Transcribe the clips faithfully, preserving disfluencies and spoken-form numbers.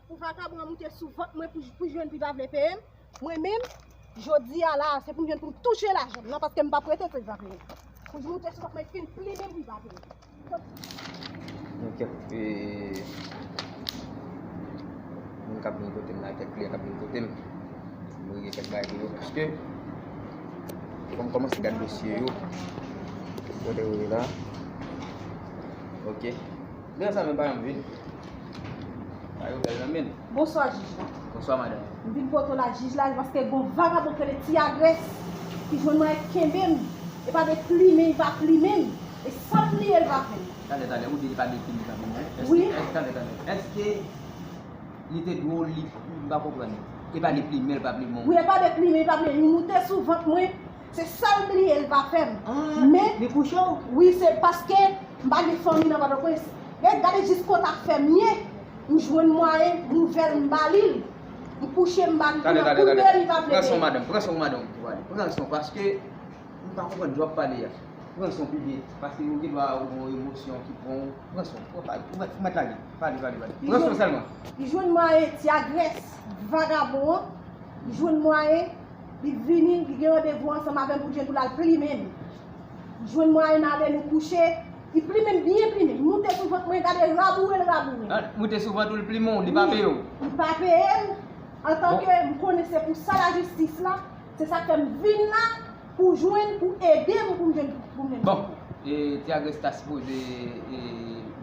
Pou vakabon an moute sou vant mwen pou, pou jwenn pou li pa vle peye m, mwen menm, jodi a la, se pou m jwenn pou m touche lajan m nan, paske m p ap rete pou li pa peye m. Pou moute sou vant mwen, fin plimen m pou li pa peye m. Gen kèk, e, moun k ap vin kote m la, kèk kliyan k ap vin kote m. M regle kèk bagay pou yo, paske fò m kòmanse gad dosye yo. Kote yo ye la? Ok. Devan sa menm pa janm vin. Pa yo bèl nan men. Bonswa, jij la. Bonswa, madanm. M vin kote w la, jij la, paske gon vagabon ki rele Ti Agres ki jwenn mwen, kenbe m. E pa de plimen, li pa plimen m. E sa m bliye, l pa fè m. Talè, talè, ou di li pa de plimen, li pa plimen. Èske, wi. Èske, talè, talè. Èske li te dwe w li, m pa konprann. E pa de plimen, li pa plimen w. Wi, e pa de plimen, li pa plimen m. Li moute sou vant mwen. Se sa l bliye, l pa fè m. Ah, men li kouche w? Wi, se paske m pa gen fanmi nan Pòtoprens. Gade, gade jis kontak fè m ye. M jwenn mwayen, nouvèl, m ba li l. M kouche, m ba li l. Talè, talè, talè. Kounye a li pa vle peye. Pran son, madanm, pran son, madanm, pou pale. Pran son, paske m pa konprann jan w ap pale a. Pran son pi byen, paske ou gen dwa ou gon emosyon ki pran w. Pran son, pran, pale, ou mèt, ou mèt lage. Pale, pale, pale. Pran son sèlman. Li jwenn mwayen, Ti Agres, vagabon an. Li jwenn mwayen, li vini, li gen randevou ansanm avè m pou jwenn pou l al plimen m. Li jwenn mwayen, n ale, nou kouche. Li plimen m byen plimen. Li moute sou vant mwen, gade raboure l raboure m. Ah, moute sou vant ou, l plimen w, li pa peye w? Wi, li pa peye m. Antanke m konnen se pou sa lajistis la, se sa k fè m vin la, pou jwenn, pou ede m, pou m jwenn, pou m jwenn. Bon, e, Ti Agres ta sipoze, e,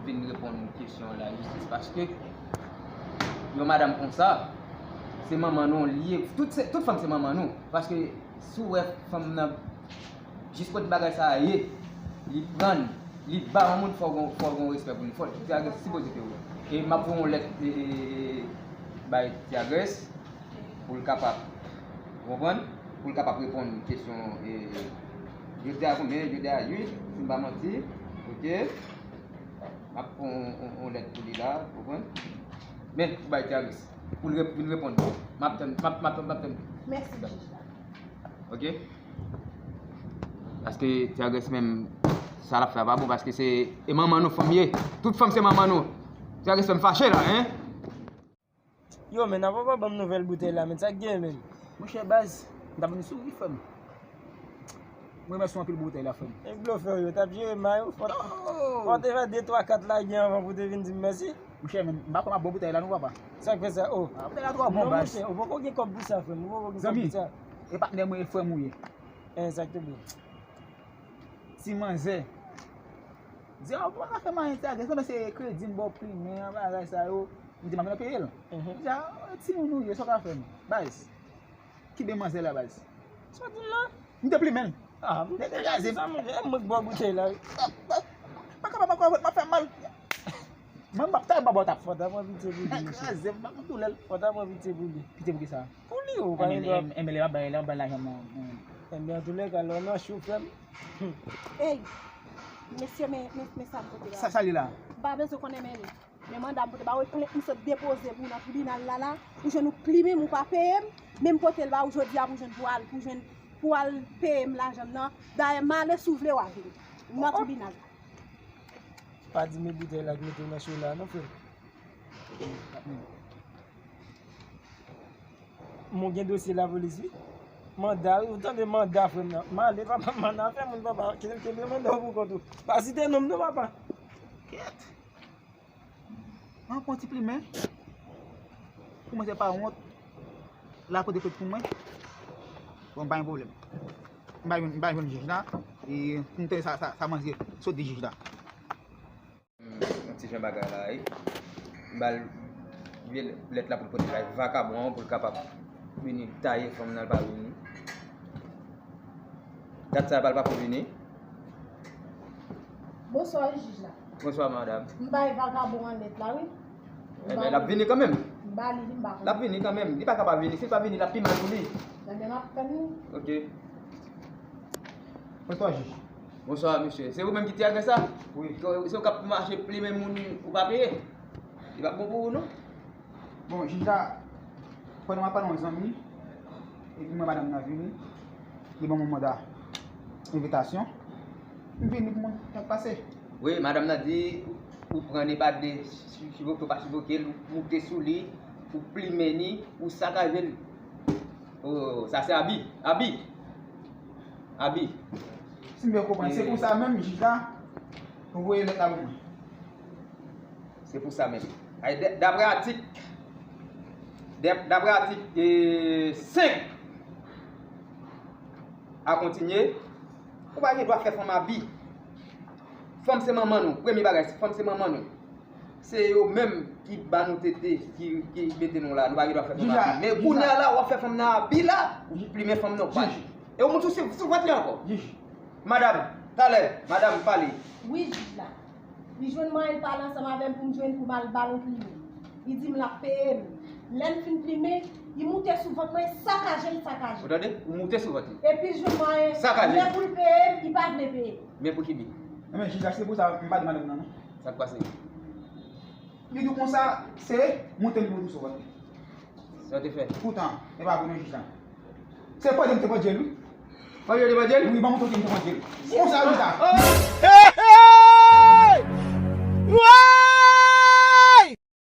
vin reponn kesyon lajistis, paske yon madanm konsa, se manman nou li ye. Tout se, tout fanm se manman nou. Paske si w wè fanm nan, jis kote bagay sa a ye, li pran, li ba yon moun, fò gon, fò gon respè pou li. Fò, Ti Agres sipoze te wè. E m ap voye yon lèt, e, e, e, e, bay Ti Agres. Pou l kapab, ou konprann? Pou l kapab reponn kesyon, e, jodi a konbyen? Jodi a uit, si m pa manti. Ok. M ap pran yon, yon, yon lèt pou li la, ou konprann? Men, pou bay Ti Agres, pou l rep-, vin reponn. M ap tann, m ap, m ap, m ap tann. Mèsi, jij la. Ok? Paske Ti Agres menm, sa l ap fè a pa bon, paske se, e manman nou fanm ye. Tout fanm se manman nou. Ti Agres fè m fache la, en. Yo, men, avan w pa ban m nouvèl boutèy la, men, sa k gen, men? Monchè, baz, m t ap vin sou wi, frè m. M remèsye w anpil pou boutèy la, frè m. E blofè w yo, t ap jere may ou, fò, fò w te fè de, twa, kat lage anvan pou w te vin di m mèsi. Monchè, men, m pa kwè m ap bwè boutèy la, non, papa. Sa k fè sa? Oh. Ah, boutèy la twò bon, baz. Non, monchè, ou poko gen kòb pou sa, frè m. Ou poko gen kòb pou sa. Zanmi, e patnè mwen, e frè m ou ye. Egzakteman. Ti manzè. Di, "Ah, ou pa ka fè m anyen, Ti Agres, non, men se kredi m ba w plimen an, bagay sa yo." M di, "M ap vin peye l." Mhm. Li di, "Ah, timoun ou ye, sa w ka fè m?" Baz. Kenbe manzè la, baz. Sa w di m la? M te plimen l. Ah, m te degaje m. Sa, mwen, e mwen k ba w boutèy la, wi. Pa kapab ankò, m ap fè mal. Mwen, m ap ta, m ap ba w tap. Fò ta pran pitye pou li, mesye. Kraze m, m ap doulè l. Fò ta pran pitye pou li. Pitye pou ki sa? Pou li, ou pa gen dwa. Enben, lè m ap bay, lè m ap bay lajan m nan. Enben, antoulèka, lè w nan cho, frè m. Ey, mesye, men, men, men sa m pote la. Sa, sa li la? M pa bezwen konnen men li. Men manda m pote ba ou, e plent m sot depoze pou nan tribinal la la, ou jwenn ou plimen m, ou pa peye m, men m pote l ba ou jodi a pou jwenn pou al, pou jwenn, pou al peye m lajan m nan. Dayè, m ale, si w vle, w a vini nan tribinal. Pa di men boutèy la k mete w nan cho la, non, frè m. Mwen gen dosye lapolis, wi. Manda, wi, ou tande manda, frè m nan. M ale, papa, m nan afè moun, papa. Kenbe, kenbe manda w pou kont ou. Pa site non m, non, papa. Kèt. Mwen pran ti plimen. Pou mwen, se pa wont. La kote kote pou mwen. Bon, pa gen pwoblèm. M pa jwenn, m pa jwenn jij la. E pou m tande sa, sa, sa manzè sot di jij la. Hmm, yon ti jan bagay la ye. M ba l vye lèt la pou l pote bay vakabon an pou l kapab vini taye fanm nan, l pa vini. Dat sa, l pa pou vini. Bonswa, wi, jij la. Bonswa, madanm. M bay vakabon an lèt la, wi. Enben, l ap vini kanmenm. M ba li, li m pa konn. L ap vini kanmenm. Li pa ka pa vini. Si l pa vini, l ap pi mal pou li. Enben, m ap tann li. Ok. Bonswa, jij. Bonswa, mesye. Se ou menm ki Ti Agres sa? Wi. Se ou k ap mache plimen moun ou pa peye? Li p ap bon pou ou, non. Bon, jij la, pandan m ap pale yon zanmi, epi m wè madanm nan vini, li ban mwen manda envitasyon. M vini pou mwen, sa k pase? Wi, madanm nan di ou pran li pa de, sipoke ou pa sipoke l, ou moute sou li, Ou plimen li, ou sakaje li. Oh, sa se abi. Abi. Abi. Si m byen konprann, se pou sa menm jij la voye lèt la pou mwen. Se pou sa menm. Ay, d- daprè atik, d- daprè atik e, senk a kontinye, ou pa gen dwa fè fanm abi. Fanm se manman nou. Premye bagay, fanm se manman nou. Se yo menm ki ba nou tete, ki, ki mete nou la. Nou pa gen dwa fè fanm abi. Men kounye a la, w ap fè fanm nan abi la, ou plimen fanm nan, ou pa. E ou moun sou, sou vant li ankò. Jij. Madanm, talè, madanm, pale. Wi, jij la. Li jwenn mwen, li pale ansanm avè m pou m jwenn pou m al ba l yon plimen. Li di m l ap peye m. Lè m fin plimen, li moute sou vant mwen, sakaje l, sakaje. Ou tande? Ou moute sou vant li. Epi l jwenn mwen, sakaje, lè pou l peye m, li pa vle peye m. Men pou ki bi? Enben, jij la, se pou sa m pa di madanm nan, non. Sa k pase? Li di konsa, se moute li moute sou vant li. Sa w te fè? Poutan, e pa vre non, jij la. Se pandye m te pandye l, wi. Pandye w te pandye l? Wi, ban m montre w ki m te pandye l. Konsa, jij la.